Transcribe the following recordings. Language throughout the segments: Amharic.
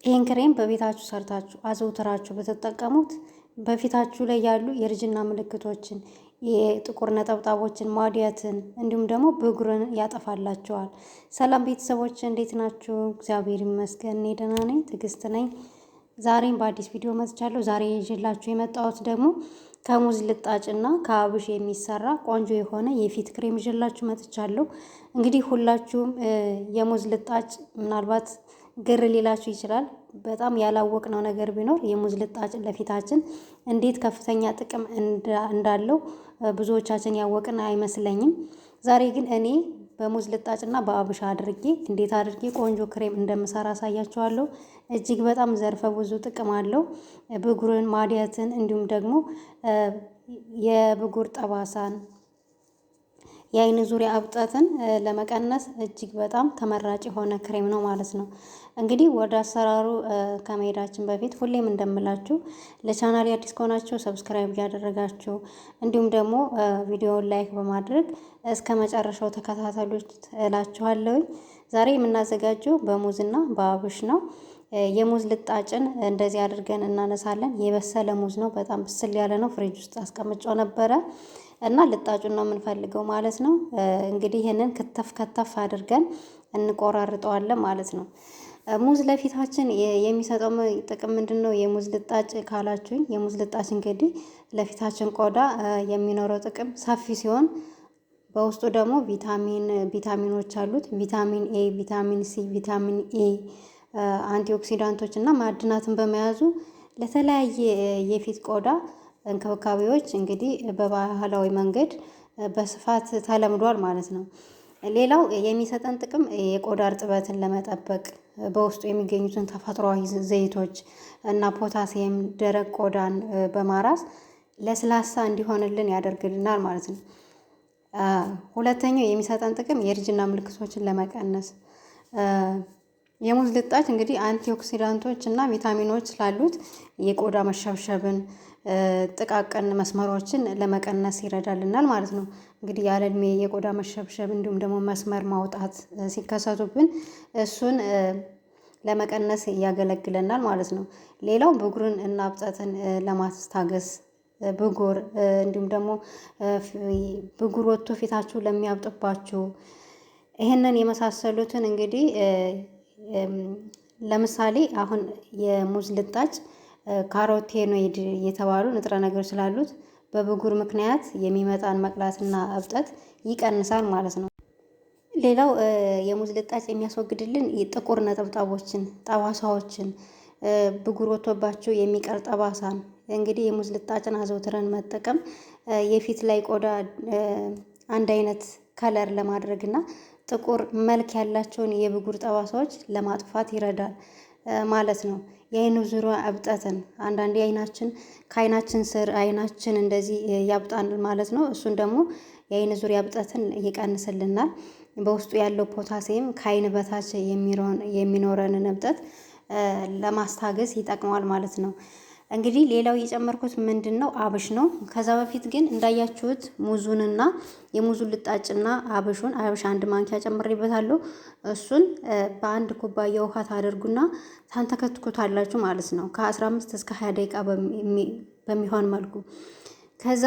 ይህን ክሬም በቤታችሁ ሰርታችሁ አዘውትራችሁ ብትጠቀሙት በፊታችሁ ላይ ያሉ የእርጅና ምልክቶችን፣ የጥቁር ነጠብጣቦችን፣ ማዲያትን እንዲሁም ደግሞ ብጉርን ያጠፋላችኋል። ሰላም ቤተሰቦች፣ እንዴት ናችሁ? እግዚአብሔር ይመስገን እኔ ደህና ነኝ። ትዕግስት ነኝ። ዛሬም በአዲስ ቪዲዮ መጥቻለሁ። ዛሬ ይዤላችሁ የመጣሁት ደግሞ ከሙዝ ልጣጭና ከአብሽ የሚሰራ ቆንጆ የሆነ የፊት ክሬም ይዤላችሁ መጥቻለሁ። እንግዲህ ሁላችሁም የሙዝ ልጣጭ ምናልባት ግር ሊላችሁ ይችላል። በጣም ያላወቅነው ነገር ቢኖር የሙዝ ልጣጭ ለፊታችን እንዴት ከፍተኛ ጥቅም እንዳለው ብዙዎቻችን ያወቅን አይመስለኝም። ዛሬ ግን እኔ በሙዝ ልጣጭና በአብሽ አድርጌ እንዴት አድርጌ ቆንጆ ክሬም እንደምሰራ አሳያችኋለሁ። እጅግ በጣም ዘርፈ ብዙ ጥቅም አለው። ብጉርን፣ ማዲያትን እንዲሁም ደግሞ የብጉር ጠባሳን፣ የአይን ዙሪያ እብጠትን ለመቀነስ እጅግ በጣም ተመራጭ የሆነ ክሬም ነው ማለት ነው። እንግዲህ ወደ አሰራሩ ከመሄዳችን በፊት ሁሌም እንደምላችሁ ለቻናል አዲስ ከሆናችሁ subscribe እያደረጋችሁ እንዲሁም ደግሞ ቪዲዮውን like በማድረግ እስከ መጨረሻው ተከታተሉት እላችኋለሁ። ዛሬ የምናዘጋጀው በሙዝና በአብሽ ነው። የሙዝ ልጣጭን እንደዚህ አድርገን እናነሳለን። የበሰለ ሙዝ ነው፣ በጣም ብስል ያለ ነው። ፍሪጅ ውስጥ አስቀምጨው ነበረ እና ልጣጩን ነው የምንፈልገው ማለት ነው። እንግዲህ ይህንን ከተፍ ከተፍ አድርገን እንቆራርጠዋለን ማለት ነው። ሙዝ ለፊታችን የሚሰጠው ጥቅም ምንድን ነው? የሙዝ ልጣጭ ካላችሁኝ፣ የሙዝ ልጣጭ እንግዲህ ለፊታችን ቆዳ የሚኖረው ጥቅም ሰፊ ሲሆን በውስጡ ደግሞ ቪታሚኖች አሉት። ቪታሚን ኤ፣ ቪታሚን ሲ፣ ቪታሚን ኤ፣ አንቲኦክሲዳንቶች እና ማዕድናትን በመያዙ ለተለያየ የፊት ቆዳ እንክብካቤዎች እንግዲህ በባህላዊ መንገድ በስፋት ተለምዷል ማለት ነው። ሌላው የሚሰጠን ጥቅም የቆዳ እርጥበትን ለመጠበቅ በውስጡ የሚገኙትን ተፈጥሯዊ ዘይቶች እና ፖታሲየም ደረቅ ቆዳን በማራስ ለስላሳ እንዲሆንልን ያደርግልናል ማለት ነው። ሁለተኛው የሚሰጠን ጥቅም የእርጅና ምልክቶችን ለመቀነስ፣ የሙዝ ልጣጭ እንግዲህ አንቲኦክሲዳንቶች እና ቪታሚኖች ስላሉት የቆዳ መሸብሸብን፣ ጥቃቅን መስመሮችን ለመቀነስ ይረዳልናል ማለት ነው። እንግዲህ ያለ እድሜ የቆዳ መሸብሸብ እንዲሁም ደግሞ መስመር ማውጣት ሲከሰቱብን እሱን ለመቀነስ ያገለግለናል ማለት ነው። ሌላው ብጉርን እና እብጠትን ለማስታገስ፣ ብጉር እንዲሁም ደግሞ ብጉር ወጥቶ ፊታችሁ ለሚያብጥባችሁ ይህንን የመሳሰሉትን፣ እንግዲህ ለምሳሌ አሁን የሙዝ ልጣጭ ካሮቴኖይድ የተባሉ ንጥረ ነገሮች ስላሉት በብጉር ምክንያት የሚመጣን መቅላትና እብጠት ይቀንሳል ማለት ነው። ሌላው የሙዝ ልጣጭ የሚያስወግድልን ጥቁር ነጠብጣቦችን፣ ጠባሳዎችን፣ ብጉር ወጥቶባቸው የሚቀር ጠባሳን። እንግዲህ የሙዝ ልጣጭን አዘውትረን መጠቀም የፊት ላይ ቆዳ አንድ አይነት color ለማድረግ እና ጥቁር መልክ ያላቸውን የብጉር ጠባሳዎች ለማጥፋት ይረዳል ማለት ነው። የአይን ዙሪያ እብጠትን፣ አንዳንዴ አይናችን ከአይናችን ስር አይናችን እንደዚህ ያብጣል ማለት ነው። እሱን ደግሞ የአይን ዙሪያ እብጠትን ይቀንስልናል። በውስጡ ያለው ፖታሲየም ከአይን በታች የሚኖረንን እብጠት ለማስታገስ ይጠቅመዋል ማለት ነው። እንግዲህ ሌላው የጨመርኩት ምንድን ነው? አብሽ ነው። ከዛ በፊት ግን እንዳያችሁት ሙዙንና የሙዙን ልጣጭና አብሹን፣ አብሽ አንድ ማንኪያ ጨምሬበታለሁ። እሱን በአንድ ኩባያ ውሃ ታደርጉና ታንተከትኩታላችሁ ማለት ነው። ከ15 እስከ 20 ደቂቃ በሚሆን መልኩ ከዛ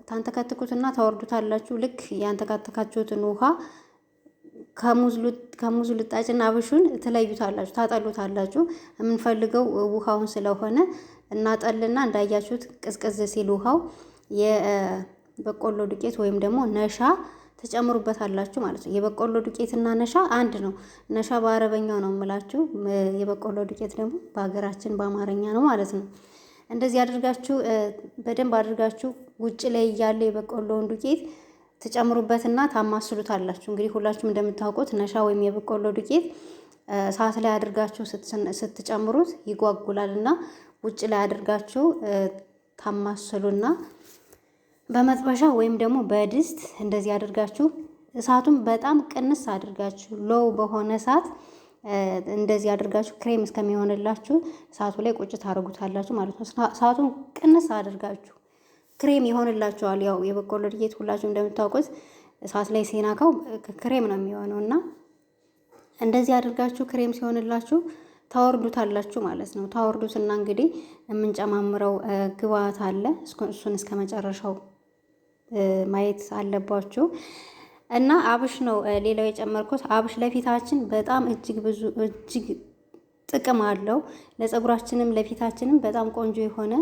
ታንተከትኩትና ታወርዱታላችሁ። ልክ ያንተከተካችሁትን ውሃ ከሙዙ ልጣጭና አብሹን ትለዩታላችሁ፣ ታጠሉታላችሁ። የምንፈልገው ውሃውን ስለሆነ እናጠልና እንዳያችሁት ቅዝቅዝ ሲል ውሃው የበቆሎ ዱቄት ወይም ደግሞ ነሻ ተጨምሩበታላችሁ ማለት ነው። የበቆሎ ዱቄትና ነሻ አንድ ነው። ነሻ በአረበኛው ነው የምላችሁ፣ የበቆሎ ዱቄት ደግሞ በሀገራችን በአማርኛ ነው ማለት ነው። እንደዚህ አድርጋችሁ በደንብ አድርጋችሁ ውጭ ላይ እያለ የበቆሎውን ዱቄት ትጨምሩበትና ታማስሉታላችሁ። እንግዲህ ሁላችሁም እንደምታውቁት ነሻ ወይም የበቆሎ ዱቄት እሳት ላይ አድርጋችሁ ስትጨምሩት ይጓጉላል እና ውጭ ላይ አድርጋችሁ ታማስሉና በመጥበሻ ወይም ደግሞ በድስት እንደዚህ አድርጋችሁ እሳቱን በጣም ቅንስ አድርጋችሁ low በሆነ እሳት እንደዚህ አድርጋችሁ ክሬም እስከሚሆንላችሁ እሳቱ ላይ ቁጭ ታደርጉታላችሁ ማለት ነው። እሳቱን ቅንስ አድርጋችሁ ክሬም ይሆንላችኋል። ያው የበቆሎ ዱቄት ሁላችሁ እንደምታውቁት እሳት ላይ ሲናካው ክሬም ነው የሚሆነው እና እንደዚህ አድርጋችሁ ክሬም ሲሆንላችሁ ታወርዱታላችሁ ማለት ነው። ታወርዱትና እንግዲህ የምንጨማምረው ግብአት አለ። እሱን እስከ መጨረሻው ማየት አለባችሁ። እና አብሽ ነው ሌላው የጨመርኩት። አብሽ ለፊታችን በጣም እጅግ ብዙ እጅግ ጥቅም አለው። ለፀጉራችንም ለፊታችንም በጣም ቆንጆ የሆነ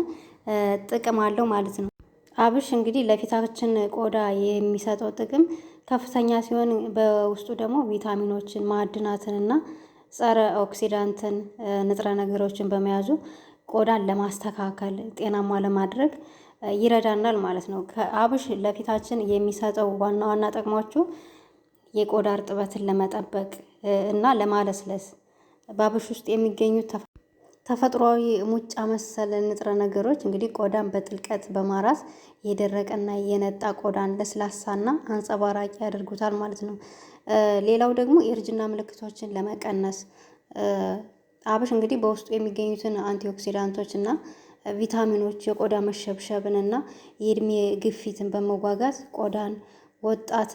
ጥቅም አለው ማለት ነው። አብሽ እንግዲህ ለፊታችን ቆዳ የሚሰጠው ጥቅም ከፍተኛ ሲሆን በውስጡ ደግሞ ቪታሚኖችን፣ ማዕድናትን እና ጸረ oxidant ን ንጥረ ነገሮችን በመያዙ ቆዳን ለማስተካከል ጤናማ ለማድረግ ይረዳናል ማለት ነው። አብሽ ለፊታችን የሚሰጠው ዋና ዋና ጥቅሞቹ የቆዳ እርጥበትን ለመጠበቅ እና ለማለስለስ በአብሽ ውስጥ የሚገኙት ተፈጥሯዊ ሙጫ መሰል ንጥረ ነገሮች እንግዲህ ቆዳን በጥልቀት በማራስ የደረቀና የነጣ ቆዳን ለስላሳና አንጸባራቂ ያደርጉታል ማለት ነው። ሌላው ደግሞ የእርጅና ምልክቶችን ለመቀነስ አብሽ እንግዲህ በውስጡ የሚገኙትን አንቲኦክሲዳንቶች እና ቪታሚኖች የቆዳ መሸብሸብን እና የእድሜ ግፊትን በመዋጋት ቆዳን ወጣት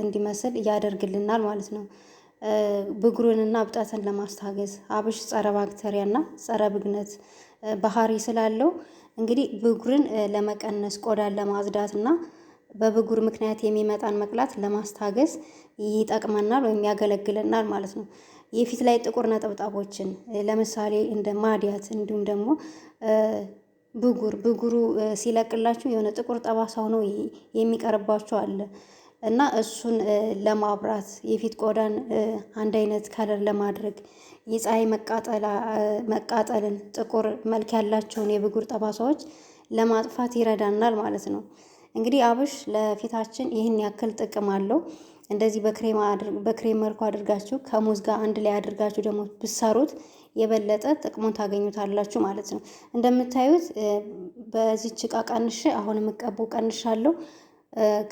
እንዲመስል ያደርግልናል ማለት ነው። ብጉርንና እብጠትን ለማስታገስ አብሽ ጸረ ባክቴሪያና ጸረ ብግነት ባህሪ ስላለው እንግዲህ ብጉርን ለመቀነስ ቆዳን ለማጽዳት እና በብጉር ምክንያት የሚመጣን መቅላት ለማስታገስ ይጠቅመናል ወይም ያገለግለናል ማለት ነው። የፊት ላይ ጥቁር ነጠብጣቦችን ለምሳሌ እንደ ማዲያት እንዲሁም ደግሞ ብጉር ብጉሩ ሲለቅላችሁ የሆነ ጥቁር ጠባሳ ሆኖ የሚቀርባችሁ አለ እና እሱን ለማብራት የፊት ቆዳን አንድ አይነት color ለማድረግ የፀሐይ መቃጠልን ጥቁር መልክ ያላቸውን የብጉር ጠባሳዎች ለማጥፋት ይረዳናል ማለት ነው። እንግዲህ አብሽ ለፊታችን ይህን ያክል ጥቅም አለው። እንደዚህ በክሬም መልኩ አድርጋችሁ ከሙዝ ጋር አንድ ላይ አድርጋችሁ ደግሞ ብትሰሩት የበለጠ ጥቅሙን ታገኙታላችሁ ማለት ነው። እንደምታዩት በዚች እቃ ቀንሼ አሁን የምቀባው ቀንሻለሁ።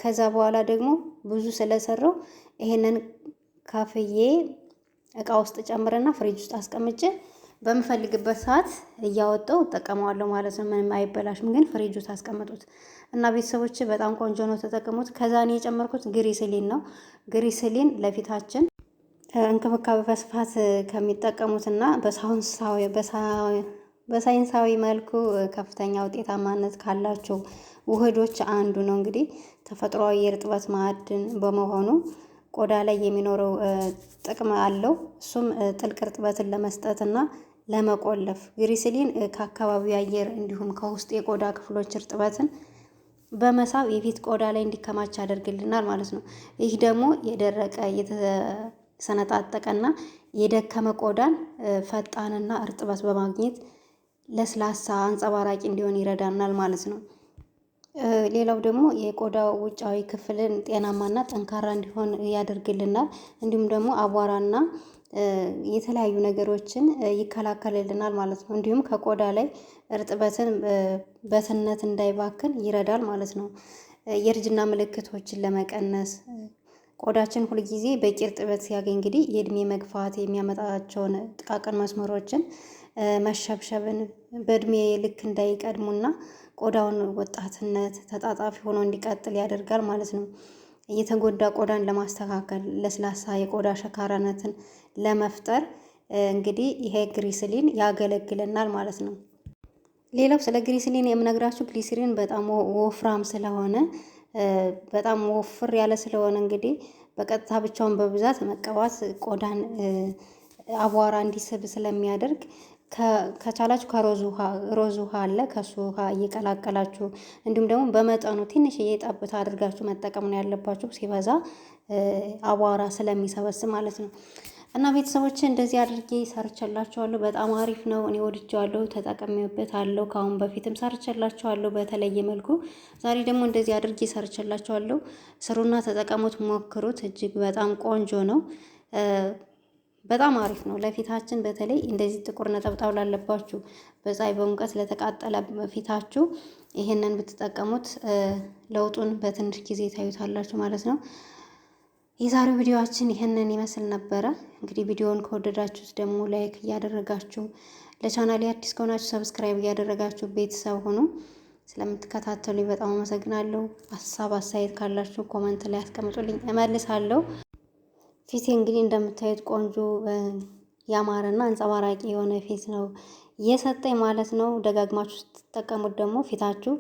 ከዛ በኋላ ደግሞ ብዙ ስለሰራው ይሄንን ካፍዬ እቃ ውስጥ ጨምረና ፍሪጅ ውስጥ አስቀምጬ በምፈልግበት ሰዓት እያወጣው እጠቀመዋለሁ ማለት ነው። ምንም አይበላሽም፣ ግን ፍሪጅ ውስጥ አስቀምጡት እና ቤተሰቦች በጣም ቆንጆ ነው፣ ተጠቀሙት። ከዛ እኔ የጨመርኩት ግሪስሊን ነው። ግሪስሊን ለፊታችን እንክብካቤ በስፋት ከሚጠቀሙትና በሳይንሳዊ መልኩ ከፍተኛ ውጤታማነት ካላቸው ውህዶች አንዱ ነው። እንግዲህ ተፈጥሯዊ የእርጥበት ማዕድን በመሆኑ ቆዳ ላይ የሚኖረው ጥቅም አለው። እሱም ጥልቅ እርጥበትን ለመስጠትና ለመቆለፍ ግሪስሊን ከአካባቢው አየር እንዲሁም ከውስጥ የቆዳ ክፍሎች እርጥበትን በመሳብ የፊት ቆዳ ላይ እንዲከማች ያደርግልናል ማለት ነው። ይህ ደግሞ የደረቀ የተሰነጣጠቀና የደከመ ቆዳን ፈጣንና እርጥበት በማግኘት ለስላሳ አንጸባራቂ እንዲሆን ይረዳናል ማለት ነው። ሌላው ደግሞ የቆዳ ውጫዊ ክፍልን ጤናማና ጠንካራ እንዲሆን ያደርግልናል። እንዲሁም ደግሞ አቧራና የተለያዩ ነገሮችን ይከላከልልናል ማለት ነው። እንዲሁም ከቆዳ ላይ እርጥበትን በትነት እንዳይባክን ይረዳል ማለት ነው። የእርጅና ምልክቶችን ለመቀነስ ቆዳችን ሁልጊዜ በቂ እርጥበት ሲያገኝ እንግዲህ የእድሜ መግፋት የሚያመጣቸውን ጥቃቅን መስመሮችን መሸብሸብን በእድሜ ልክ እንዳይቀድሙና ቆዳውን ወጣትነት ተጣጣፊ ሆኖ እንዲቀጥል ያደርጋል ማለት ነው። የተጎዳ ቆዳን ለማስተካከል ለስላሳ የቆዳ ሸካራነትን ለመፍጠር እንግዲህ ይሄ ግሪስሊን ያገለግለናል ማለት ነው። ሌላው ስለ ግሪስሊን የምነግራችሁ ግሪስሊን በጣም ወፍራም ስለሆነ በጣም ወፍር ያለ ስለሆነ እንግዲህ በቀጥታ ብቻውን በብዛት መቀባት ቆዳን አቧራ እንዲስብ ስለሚያደርግ ከቻላችሁ ከሮዝ ውሃ ሮዝ ውሃ አለ ከሱ ውሃ እየቀላቀላችሁ እንዲሁም ደግሞ በመጠኑ ትንሽዬ ጠብታ አድርጋችሁ መጠቀም ነው ያለባችሁ። ሲበዛ አቧራ ስለሚሰበስብ ማለት ነው። እና ቤተሰቦች እንደዚህ አድርጌ ሰርቼላችኋለሁ። በጣም አሪፍ ነው። እኔ ወድጄዋለሁ፣ ተጠቅሜበታለሁ። ከአሁን በፊትም ሰርቼላችኋለሁ በተለየ መልኩ። ዛሬ ደግሞ እንደዚህ አድርጌ ሰርቼላችኋለሁ። ስሩና ተጠቀሙት፣ ሞክሩት። እጅግ በጣም ቆንጆ ነው። በጣም አሪፍ ነው ለፊታችን። በተለይ እንደዚህ ጥቁር ነጠብጣብ ላለባችሁ፣ በፀሐይ በሙቀት ለተቃጠለ ፊታችሁ ይሄንን ብትጠቀሙት ለውጡን በትንሽ ጊዜ ታዩታላችሁ ማለት ነው። የዛሬው ቪዲዮአችን ይህንን ይመስል ነበረ። እንግዲህ ቪዲዮውን ከወደዳችሁት ደግሞ like እያደረጋችሁ ለቻናሌ አዲስ ከሆናችሁ subscribe እያደረጋችሁ ቤተሰብ ሁኑ። ስለምትከታተሉኝ በጣም አመሰግናለሁ። ሀሳብ አስተያየት ካላችሁ comment ላይ አስቀምጡልኝ፣ እመልሳለሁ። ፊቴ እንግዲህ እንደምታዩት ቆንጆ ያማረና አንጸባራቂ የሆነ ፊት ነው የሰጠኝ ማለት ነው። ደጋግማችሁ ስትጠቀሙት ደግሞ ፊታችሁ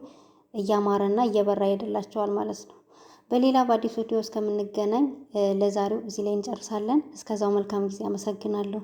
እያማረና እየበራ ይሄድላችኋል ማለት ነው። በሌላ በአዲስ ቪዲዮ እስከምንገናኝ ለዛሬው እዚህ ላይ እንጨርሳለን። እስከዛው መልካም ጊዜ። አመሰግናለሁ።